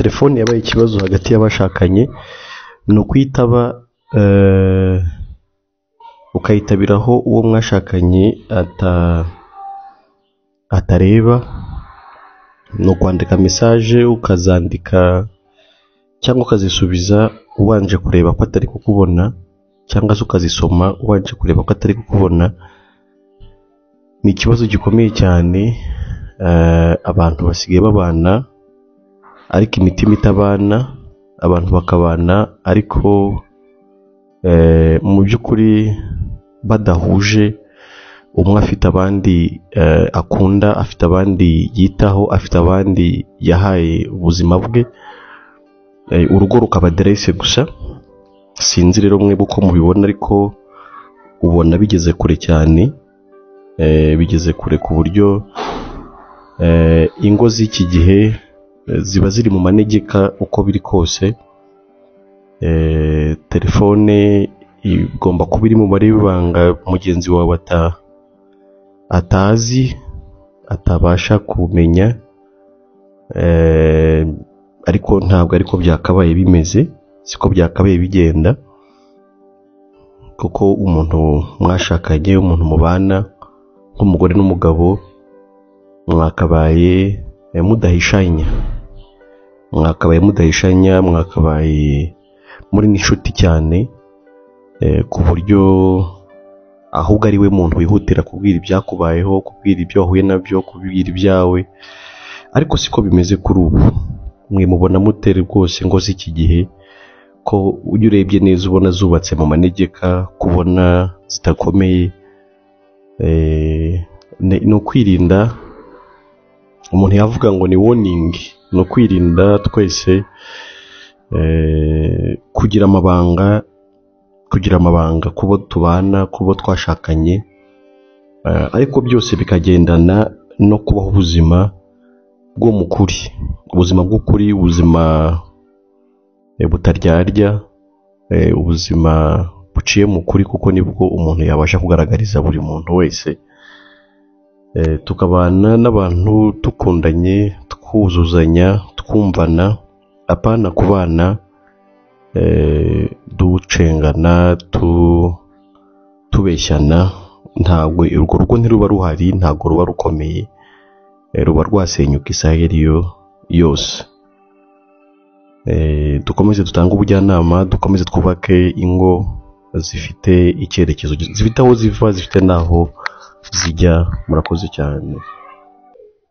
Telefone yabaye ikibazo hagati y'abashakanye, ni ukuyitaba ukayitabiraho uwo mwashakanye atareba, ni ukwandika message ukazandika cyangwa ukazisubiza ubanje kureba ko atari kukubona, cyangwa se ukazisoma ubanje kureba ko atari kukubona. Ni ikibazo gikomeye cyane, abantu basigaye babana ariko imitima itabana, abantu bakabana ariko mu by'ukuri badahuje, umwe afite abandi akunda, afite abandi yitaho, afite abandi yahaye ubuzima bwe, urugo rukaba aderese gusa. Sinzi rero mwebwe uko mubibona, ariko ubona bigeze kure cyane, bigeze kure ku buryo ingo z'iki gihe ziba ziri mu manegeka uko biri kose. Telefone igomba kuba iri mu mubare w'ibanga mugenzi wawe atazi, atabasha kumenya, ariko ntabwo ariko byakabaye bimeze, siko byakabaye bigenda, kuko umuntu mwashakanye, umuntu mubana nk'umugore n'umugabo, mwakabaye mudahishanya, mwakabaye mudahishanya, mwakabaye muri n'inshuti cyane, ku buryo ahubwo ari we muntu wihutira kubwira ibyakubayeho, kubwira ibyo wahuye nabyo, kubwira ibyawe, ariko siko bimeze kuri ubu. Mwe mubona mute rwose ngo z'iki gihe, ko ujya urebye neza ubona zubatse mu manegeka, kubona zidakomeye? Ni ukwirinda, umuntu yavuga ngo ni warning, ni ukwirinda twese kugira amabanga, kugira amabanga kubo tubana, kubo twashakanye, ariko byose bikagendana no kubaho ubuzima bwo mu kuri, ubuzima bw'ukuri, ubuzima butaryarya, ubuzima buciye mu kuri, kuko nibwo umuntu yabasha kugaragariza buri muntu wese. Tukabana n'abantu dukundanye, twuzuzanya, twumvana, apana kubana ducengana, tubeshyana. Ntabwo urwo rugo ntiruba ruhari, ntabwo ruba rukomeye, ruba rwasenyuka isaha iyo ariyo yose. Dukomeze dutange ubujyanama, dukomeze twubake ingo zifite icyerekezo, zifite aho ziva, zifite n'aho zijya. Murakoze cyane.